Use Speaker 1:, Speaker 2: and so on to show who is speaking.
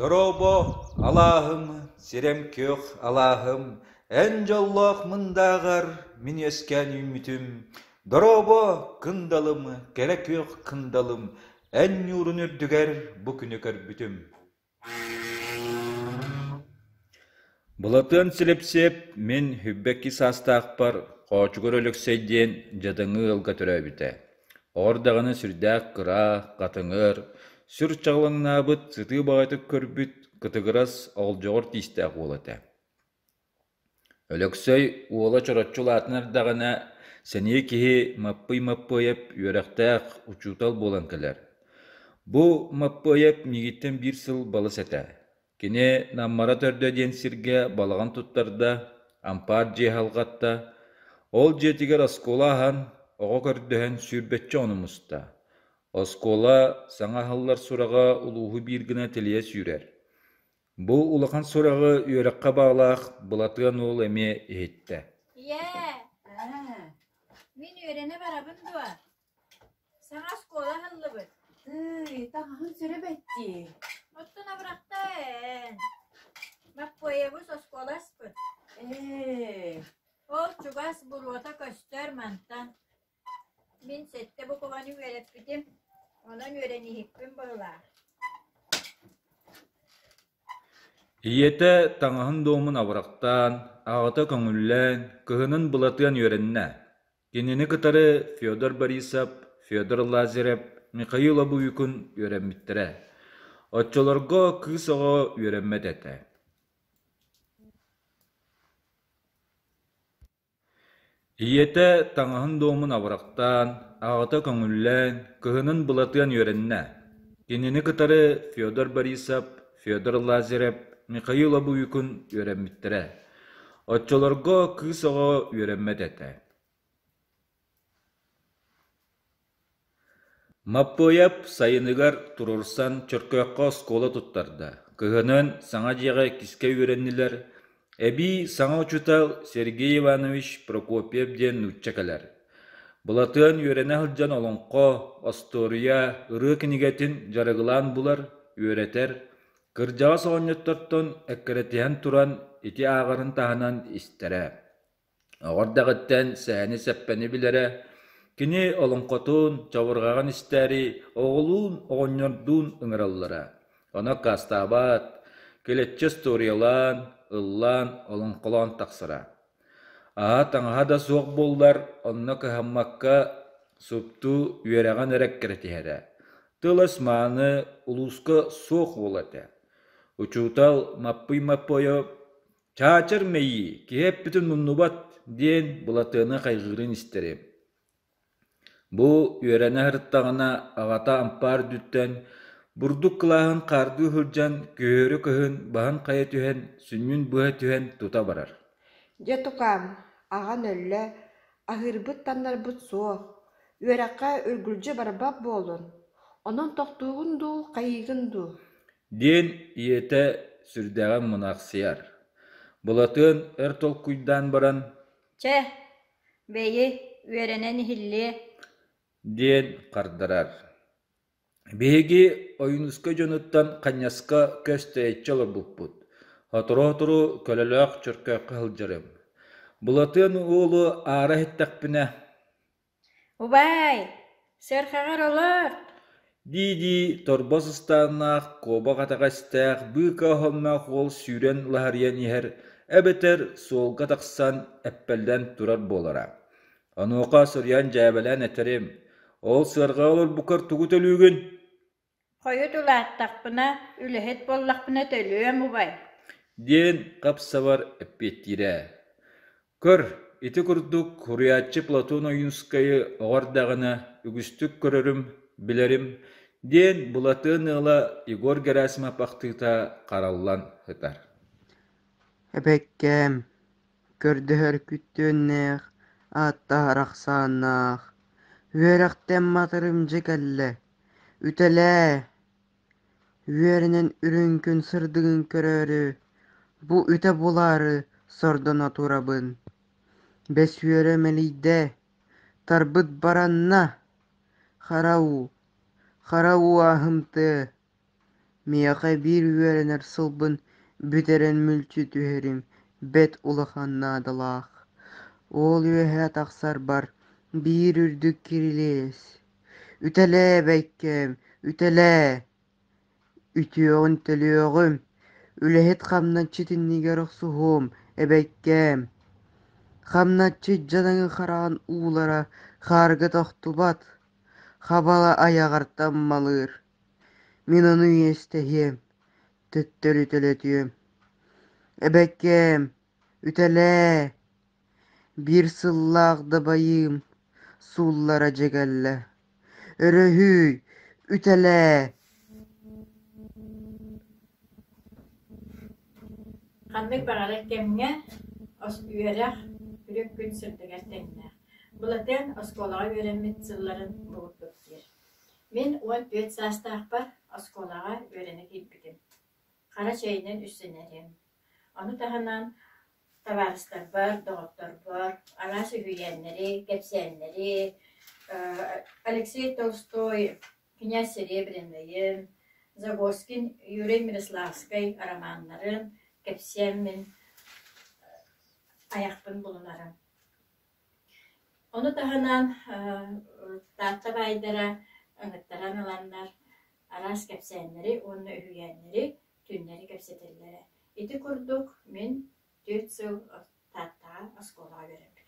Speaker 1: Дорообо, алааһым, сирэм күөх алааһым, эн дьоллоох мындааҕар мин үөскээн үүммүтүм. Дорообо, кындалым, кэрэ күөх кындалым, эн ньуурун үрдүгэр бу күнү көрбүтүм. Былатыан Силипсиэп мин сүүрбэкки саастаахпар Хоочугур Өлөксөй диэн дьадаҥы ыалга төрөөбүтэ. Оҕор даҕаны сүрдээх кыра, хатыҥыр, сүр чаҕылаҥнаабыт, сытыы баҕайытык көрбүт, кытыгырас, оҕолдьоҕор тиистээх уол этэ. Өлөксөй уола чороччу улаатан эрдэҕинэ, сэниэ киһи Маппый Маппыайап үөрэхтээх учуутал буолан кэлэр. Бу Маппыайап миигиттэн биир сыл балыс этэ. Кини Наммара төрдө диэн сиргэ балаҕан туттарда, ампаар дьиэ салҕатта. Ол дьиэтигэр оскуола аһан, оҕо көрдөһөн сүүрбэччэ ону муста. Оскуола саҥа аһыллар сураҕа улууһу биир гына тилийэ сүүрэр. Бу улахан сураҕы үөрэххэ баҕалаах Былатыан уол эмиэ иһиттэ.
Speaker 2: Ийээ, мин үөрэнэ барабын дуо? Саҥа оскуола аһыллыбыт.
Speaker 3: Тыый, таҥаһын сүрэ бэттии.
Speaker 2: Оттон абырахта эн. Маппыайабыс оскуола аспыт.
Speaker 3: Ээ,
Speaker 2: Ол чугас буруота көстөр мантан. Мин сэттэ букубаны үөрэппитим, онон үөрэниһикпин быһылаах.
Speaker 1: Ийэтэ таҥаһын дуомун абырахтаан, аҕата көҥүллээн, кыһынын Былатыан үөрэннэ. Кинини кытары Федор Борисов, Федор Лазарев, Михаил Обуйукун үөрэммиттэрэ. Оччолорго кыыс оҕо үөрэммэт этэ. Ийэтэ таҥаһын дуомун абырахтаан, аҕата көҥүллээн, кыһынын Былатыан үөрэннэ. Кинини кытары Федор Борисов, Федор Лазарев, Михаил Обуйукун үөрэммиттэрэ. Оччолорго кыыс оҕо үөрэммэт этэ. Маппыайап сайыныгар туруорсан Чөркөөххө оскуола туттарда, кыһынын саҥа дьиэҕэ иккискэ үөрэннилэр, эбии саҥа учуутал Сергей Иванович Прокопьев диэн нуучча кэлэр. Былатыан үөрэнэ сылдьан олоҥхо, остуоруйа, ырыа кинигэтин дьарыгылаан булар, үөрэтэр, кырдьаҕас оҕонньоттортон эккирэтиһэн туран ити ааҕарын таһынан истэрэ. Оҕо эрдэҕиттэн сэһэни-сэппэни билэрэ, кини олоҥхотун, чабырҕаҕын истээри оҕолуун, оҕонньордуун ыҥыраллара. Ону аккаастаабат, килэччи остуоруйалаан, ыллаан, олоҥхолоон тахсара. Аһа-таҥаһа да суох буоллар, онно кыһаммакка супту үөрэҕин эрэ эккирэтиһэрэ. Тыл-өс мааны улууска суох уола этэ. Учуутал Маппый Маппойо «Чаачар мэйии, киһи эппитин умнубат» диэн Былатыаны хайҕыырын истэрим. Бу үөрэнэ сырыттаҕына аҕата ампаар үрдүттэн бурдук кылааһын хаардыы сылдьан күһүөрү кыһын баһын хайа түһэн, сүнньүн быһа түһэн тута барар.
Speaker 3: Дьэ тукаам, аҕан өллө, аһыырбыт-таннарбыт суох, үөрэххэ үргүлдьү барбат буоллун, онон тохтуугун дуу, хайыыгын дуу
Speaker 1: диэн ийэтэ сүрдээҕин мунаахсыйар. Былатыан өр толкуйдаан баран
Speaker 2: Чэ, бэйи, үөрэнэн иһиллиэ
Speaker 1: диэн хардарар. Биһиги Ойуунускай дьонуттан Ханньаска көс тэйиччи олорбуппут. Сотору-сотору көлөлөөх Чөркөөххө сылдьарым. Былатыан уолу аара иһиттэхпинэ
Speaker 2: Убаай, сыарҕаҕар олор
Speaker 1: дии-дии торбос ыстааннаах, куобах итэҕэстээх, быыка оһонноох уол сүүрэн лаһырыйан иһэр эбэтэр суолга тахсан эппэллэн турар буолара. Онуоха суруйан дьээбэлээн этэрим: «Ол сыарҕаҕа олорбуккар тугу төлүүгүн?»
Speaker 2: Хойут улааттахпына, үлэһит буоллахпына төлүөм убай
Speaker 1: диэн хап-сабар эппиэттиирэ. Көр, ити курдук суруйааччы Платон Ойуунскайы оҕо эрдэҕинэ үгүстүк көрөрүм, билэрим, диэн Былатыан ыала Егор Герасимов ахтыыта хараллан сытар.
Speaker 4: Эбэккээм, көрдөһөр күттүөннээх, ааттаһар ахсааннаах, үөрэхтэн матарым дьэ кэллэ, үтэлээ, үөрэнэн үрүҥ күн сырдыгын көрөөрү, бу үтэ булаары сордоно турабын. Бэс үөрэ мэлийдэ, тарбыт баранна, хара уу, хара уу ааһымтыа. Миэхэ биир үөрэнэр сылбын бүтэрэн мүлчү түһэрим бэрт улахан наадалаах. Ол үөһэ тахсарбар биир үрдүк кирилиэс: «Үтэлээ, эбэккэм, үтэлээ, үтүөҕүн төлүөҕүм, үлэһит хамначчыт иннигэр охсуһуом, эбэккэм» Хамначчыт дьадаҥы хараҕын уулара хаарга тохтубат, хабала айаҕар таммалыыр. Мин ону иэстэһиэм, төттөрү төлөтүөм. Эбэккээм, үтэлээ, биир сыллаах дабайыым сууллара дьэ кэллэ. Өрөһүй, үтэлээ!
Speaker 2: Ханнык баҕарар кэмҥэ үөрэх үрүҥ күн сырдыгар тэҥнээх. Былатыан оскуолаҕа үөрэммит сылларын булбут диир. Мин 14 саастаахпар оскуолаҕа үөрэнэ киирбитим. Хара чэйинэн үссэнэрим. Ону таһынан табаарыстарбар, доҕотторбор араас үһүйээннэри, кэпсээннэри, Алексей Толстой «Князь Серебряныйын», Загоскин Юрий Мирославскай романнарын кэпсээммин айахпын булунарым. Ону таһынан Таатта баайдара ыҥыттаран ыланнар араас кэпсээннэри уонна үһүйээннэри түүннэри кэпсэтэллэрэ. Ити курдук мин 4 сыл Тааттаҕа оскуолаҕа үөрэммитим.